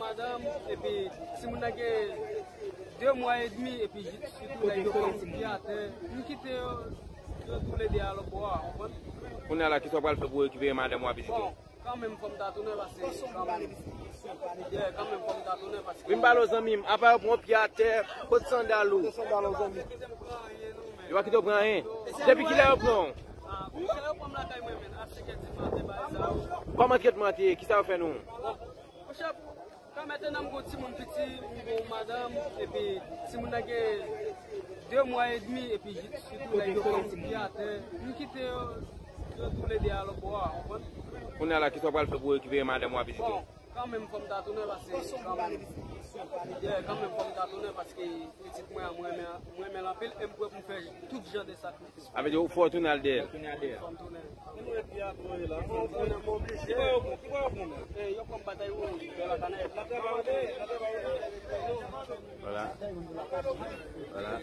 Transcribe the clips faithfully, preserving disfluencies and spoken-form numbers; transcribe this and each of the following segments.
Madanm, epi timoun nan gen de mwa edmi, epi sitou nèg yo pran sou pye atè. M kite yo, yo toulede a lòt bò a, konprann? Kounye a la, kisa w pral fè pou w rekipere madanm w a vizite w? Bon, kanmenm, fò m ta tounen, paske, kanmenm. Yeah, kanmenm, fò m ta tounen, paske. Vin pale w, zanmi m. Apa yo pran w pye atè, kot sandal ou? Kot sandal ou, zanmi? Yo pa kite w pran anyen, non, men. Yo pa kite w pran anyen? Depi kilè yo pran w? Ah, deja yo pran m lakay mwen, men, a senk è di maten, bagay sa yo. Kòman tretman an te ye? Kisa yo fè nou? Bon, monchè, kanmenm, nan m gon timoun piti, m gon madanm, epi timoun nan gen de mwa edmi, epi sitou nèg yo pran sou pye atè. M kite yo, yo toulede a lòt bò a, konprann? Kounye a la, kisa w pral fè pou w rekipere madanm w a vizite w? Bon, kanmenm, fò m ta tounen, paske, kanmenm. Yeah, kanmenm, fò m ta tounen, paske pitit mwen an, mwen renmen, mwen renmen l anpil, e m prè pou m fè tout jan de sakrifis. Sa vle di ou fè w tounen al dèyè l. Fò m tounen. Fò m tounen. Bon, m oblije. Ki bò yo pran? Ki bò yo pran, menm? Eh, yo pran m batay ou, bèl lakanè. Voilà. Voilà.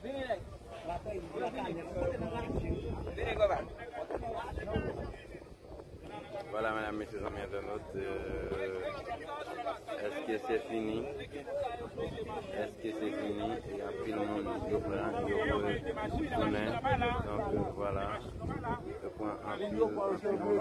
Vini, nèg. Vini, konpa. Voilà, medam, mesye, zanmi entènot, euh, èske se fini? Èske se fini? E anpil moun yo pran, yo retounen. Donk, euh, voilà. Yo pran anpil, anpil moun.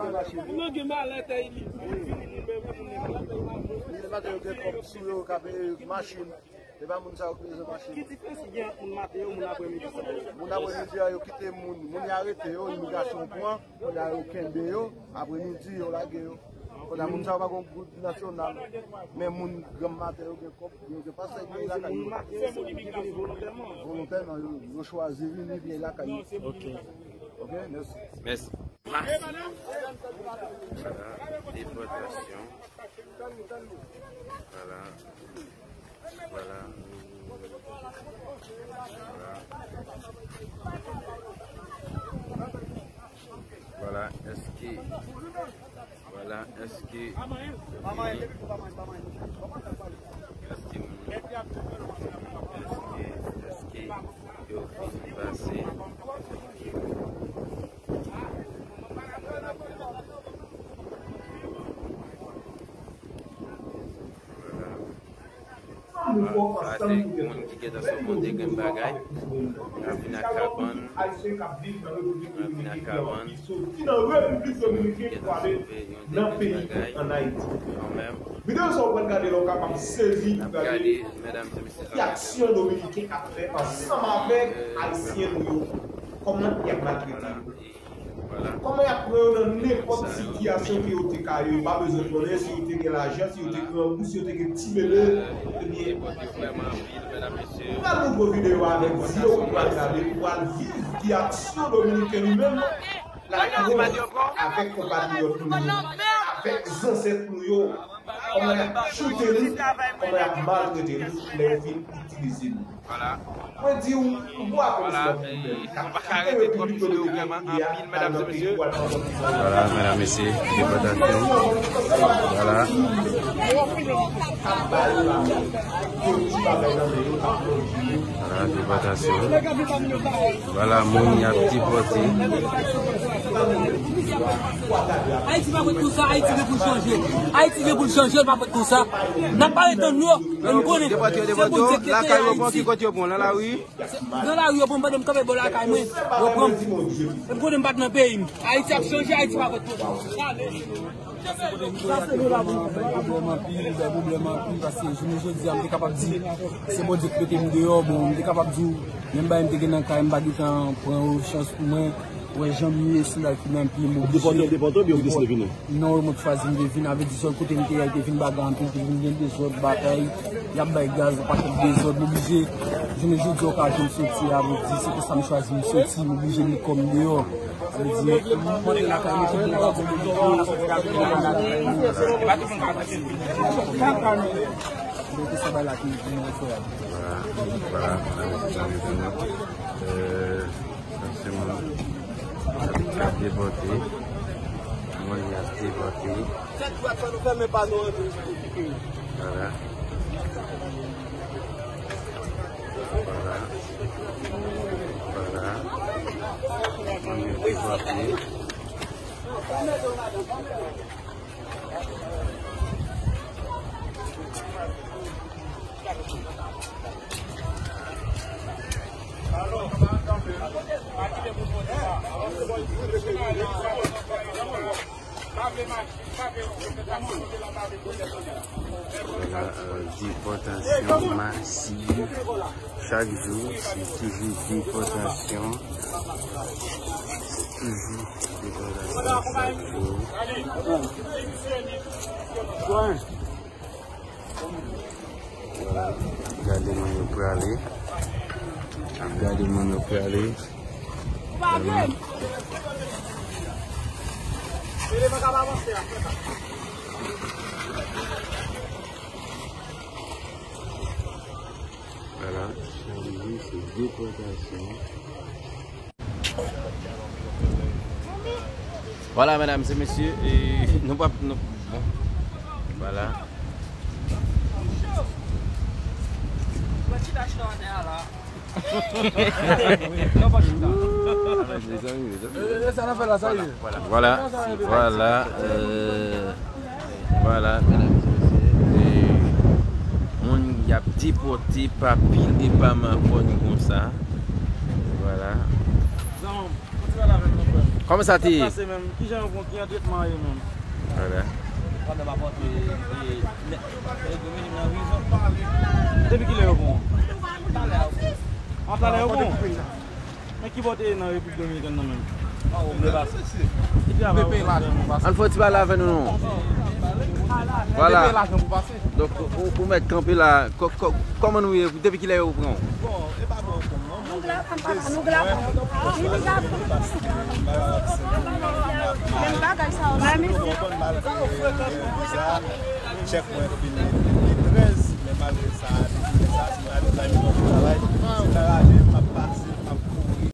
Moun nan gen malèt, li fini li menm, moun nan. Li maten yo gen kòb sou yo, k ap, euh, machin. Se pa moun sa yo ki bezwen mache. Ki diferans ki gen ant moun maten yo, moun aprèmidi sa yo? Moun aprèmidi a, yo kite moun, moun y arete yo, imigrasyon pran, kounye a yo kenbe yo, aprèmidi yo lage yo. Kounye a moun sa yo pa gon goud nasyonal, men moun granm maten yo gen kòb, yo gen pastèk nan lakay yo. Se moun imigrasyon volontèman. Volontèman, yo, yo chwazi vini, vini lakay yo. Ok. Ok, mèsi. Mèsi. Voilà, depòtasyon. Voilà. Voilà. Voilà. Voilà, èske, voilà, èske, èske, èske, èske yo fin pase? Voilà. Sa se moun ki gentan sòti monte grenn bagay. N ap vin ak kabann. N ap vin ak kabann. Moun ki gentan sove yon de grenn bagay kanmenm. N ap gade, medam e mesye, ki aksyon dominiken ap fè ansanm avèk ayisyen nou yo. Kòman y ap maltrete yo? Kòman y ap pran yo nan nenpòt sitiyasyon ke yo te ka ye? Yo pa bezwen konnen si yo te gen lajan, si yo te grangou, si yo te gen ti bebe, ebyen, m pral montre w videyo a avèk zye w, ou pral gade, ou pral viv ki aksyon dominiken li menm l ap pran avèk konpatriyòt nou yo, avèk zansèt nou yo, kòman y ap choute nou, kòman y ap maltrete nou lè yo fin itilize nou. Mwen di w, m bwa konn sòt pou mwen. Kap kite Repiblik Dominikèn peyi a, al nan peyi pou al pran sòtisans. Voilà, medam, mesye, depòtasyon. Voilà. Kap ba yo lamen. Yo ti bagay nan men yo, kap lonje yo. Voilà, depòtasyon. Voilà, moun y ap depòte. Ayiti pa fèt konsa, Ayiti gen pou l chanje. Ayiti gen pou l chanje, l pa fèt konsa. N ap pale tann yo. Yo konnen se Bondye ki te lakay yo, bon, ki kote yo pran nan lari? Nan lari yo pran m pandan m kanpe bò lakay mwen. Yo pran m. E m konnen m pa t nan peyi m. Ayiti ap chanje, Ayiti pa fèt konsa. Sa se nou la pou nou fè. Pwoblèm anpil, gen pwoblèm anpil, paske jounen jodi a, m te kapab di, se Bondye ki mete m deyò, bon, m te kapab di w, menm bagay m te gen nan kay, m pa gentan pran yo chans pou mwen. Wè jan m ye, sandal ki nan pye m oblije. Yo depòte w, depòte w, oubyen w deside vini? Non, mwen chwazi m te vin avè dezòd kote m te ye, te vin bagay anpil, te vin gen dezòd, batay, y ap bay gaz, yon pakèt dezòd, m oblije. Jounen jodi a, w ka jwenn soti a, m di, se pou sa m chwazi m soti, m oblije met kò m deyò. Sa vle di, m antre lakay mwen, tout moun ka di m, donk, se sa bay la ki vin fè a. Voilà, voilà, mesye, mesye, mesye. Euh, Sa se moun k ap depòte. Moun y ap depòte. Tèt dwat pa nou fèmen pa nou antre. Voilà. Voilà. Voilà. Moun yo depòte. Vwala, euh, depòtasyon masiv. Chak jou, se toujou depòtasyon. Toujou depòtasyon chak jou. Vwala, gade moun yo prale. Ap gade moun yo prale. Vwala. Vwala, chak jou se depòtasyon. Vwala, medam e mesye, e nou p ap, nou, bon, vwala. Vwala, vwala, euh, vwala, medam e mesye, e moun y ap depòte pa pil e pa makòn konsa. Vwala. Kòman sa te ye? Kijan yo pran, ki antretman yo menm? Vwala. Depi kilè yo pran? An talè yo pran? Men ki bò te ye nan Repiblik Dominikèn nan menm? Ann fè yon ti pale avè nou non. Vwala. Donk, ou, ou mèt kanpe la. Kò-, kò-, kòman nou ye? Depi kilè yo pran w? Nou glap, nou glap, nou glap. Menm bagay sa yo la, mesye. Tchèk mwen fini depi le trèz, men malgre sa, depi lè sa, se malgre sa,